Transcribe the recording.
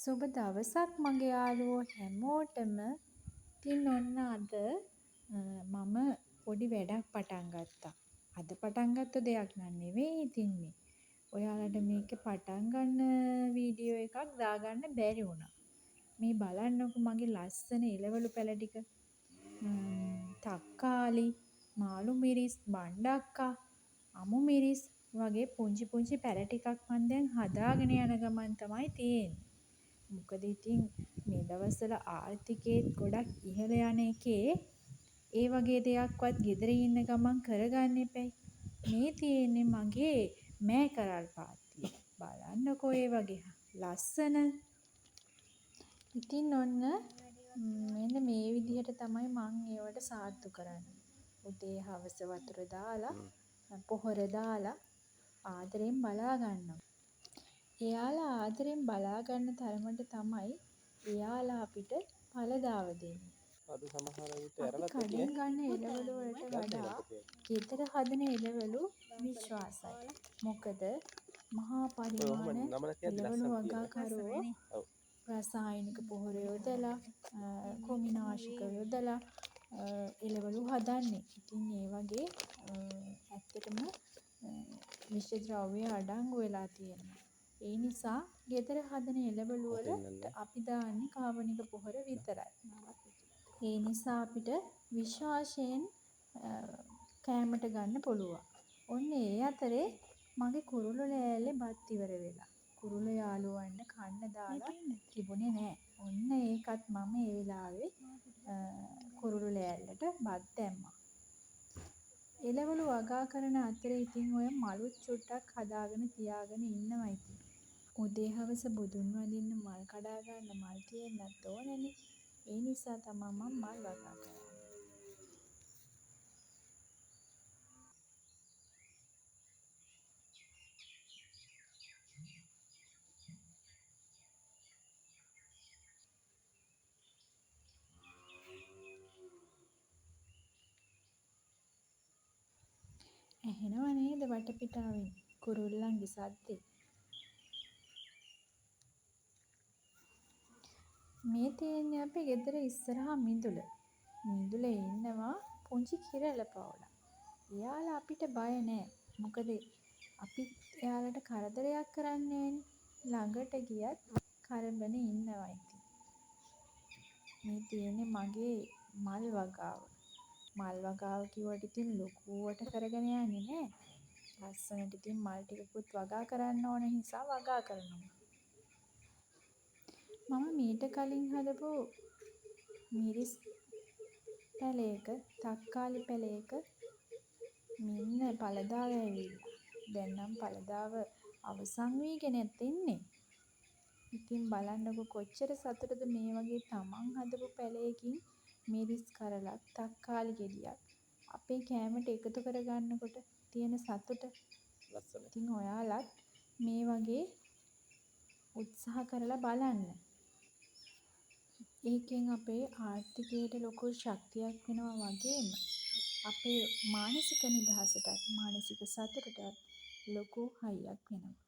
සුබ දවසක් මගේ යාළුවෝ හැමෝටම. ඉතින් ඔන්න අද මම පොඩි වැඩක් පටන් ගත්තා. අද පටන් ගත්ත දෙයක් නන් නෙවෙයි ඉතින් මේ. ඔයාලට මේක පටන් ගන්න වීඩියෝ එකක් දාගන්න බැරි වුණා. මේ බලන්නකෝ මගේ ලස්සන එළවලු පැල ටික. තක්කාලි, මාළු මිරිස්, බණ්ඩක්කා, අමු මිරිස් වගේ පුංචි පුංචි පැල ටිකක් මං දැන් හදාගෙන යන ගමන් තමයි තියෙන්නේ. මොකද ඉතින් මේ දවස්වල ආර්ථිකයේත් ගොඩක් ඉහළ යන එකේ ඒ වගේ දෙයක්වත් ගෙදර ඉන්න ගමන් කරගන්න එපැයි. මේ තියෙන්නේ මගේ මෑකරල් පාත්තිය. බලන්නකෝ ඒ වගේ ලස්සන. ඉතින් ඔන්න මෙන්න මේ විදිහට තමයි මං ඒවට සාත්තු කරන්නේ. උදේ හවස වතුර දාලා පොහොර දාලා ආදරෙන් බලා ගන්නවා. එයාලා ආදරෙන් බලා ගන්න තරමට තමයි එයාලා අපිට ඵලදාව දෙන්නේ. අද සමහර විට අපි ඇරලත් ඇති කඩෙන් ඈ. ගන්න එළවලු වලට ගත්ත වඩා එහෙනම් පොතේ. ගෙදර හදන එළවලු විශ්වාසයි. මොකද මහා ඔය ඔහොම පරිමාණ නමලා තියද්දි එළවලු ලස්සන තියෙනවා. වගාකරුවෝ ඔව්. රසායනික පොහොර යොදලා කෘමිනාශක යොදලා එළවලු හදන්නේ. ඉතින් ඒ වගේ ඇත්තටම විෂ ද්‍රව්‍ය අඩංගු වෙලා තියෙනවා. ඒ නිසා ගෙදර හදන එළවලු අතින් වලට නෑ. අපි දාන්නේ කාබනික පොහොර විතරයි. ඒ නිසා අපිට විශ්වාසයෙන් කෑමට ගන්න පුළුවන්. ඔන්න ඒ අතරේ මගේ කුරුල්ලෝ ලෑල්ලේ බත් ඉවර වෙලා. කුරුල්ලෝ යාළුවන්ට කන්න දාලා තිබුණේ නෑ. ඔන්න ඒකත් මම ඒ වෙලාවේ කුරුළු ලෑල්ලට බත් දැම්මා. එළවලු වගා කරන අතරේ ඉතින් ඔය මලුත් චුට්ටක් හදාගෙන තියාගෙන ඉන්නවා ඉතින්. උදේ හවස බුදුන් වඳින්න මල් කඩා ගන්න මල් තියෙන්නත් ඕනනේ. ඒ නිසා තමා මං මල් වගා කරන්නේ. ඇහෙනව නේද වටපිටාවෙන් කුරුල්ලන්ගේ සද්දේ? මේ තියෙන්නේ අපේ ගෙදර ඉස්සරහා මිදුල. මිදුලේ ඉන්නවා පුංචි කිරැල පවුලක්. එයාලා අපිට බය නෑ. මොකද අපිත් එයාලට කරදරයක් කරන්නේ නෑනේ. ළඟට ගියත් කරබන ඉන්නවා ඉතින්. මේ තියෙන්නේ මගේ මල් වගාව. මල් වගාව කිව්වට ඉතින් ලොකුවට කරගෙන යන්නේ නෑ. ලස්සනට ඉතින් මල් ටිකකුත් වගා කරන්න ඕන නිසා වගා කරනවා. මම මීට කලින් හදපු මිරිස් පැලයක, තක්කාලි පැලයක මෙන්න පළදාව ඇවිල්ලා. දැන් නම් පළදාව අවසන් වීගෙනත් එන්නේ. ඉතින් බලන්නකෝ කොච්චර සතුටුද මේ වගේ තමන් හදපු පැලයකින් මිරිස් කරලක්, තක්කාලි ගෙඩියක් අපේ කෑමට එකතු කරගන්නකොට තියෙන සතුට. ලස්සනයි. ඉතින් ඔයාලත් මේ වගේ උත්සාහ කරලා බලන්න. ඒකෙන් අපේ ආර්ථිකයට ලොකු ශක්තියක් වෙනවා වගේම අපේ මානසික නිදහසටත් මානසික සතුටටත් ලොකු හයියක් වෙනවා.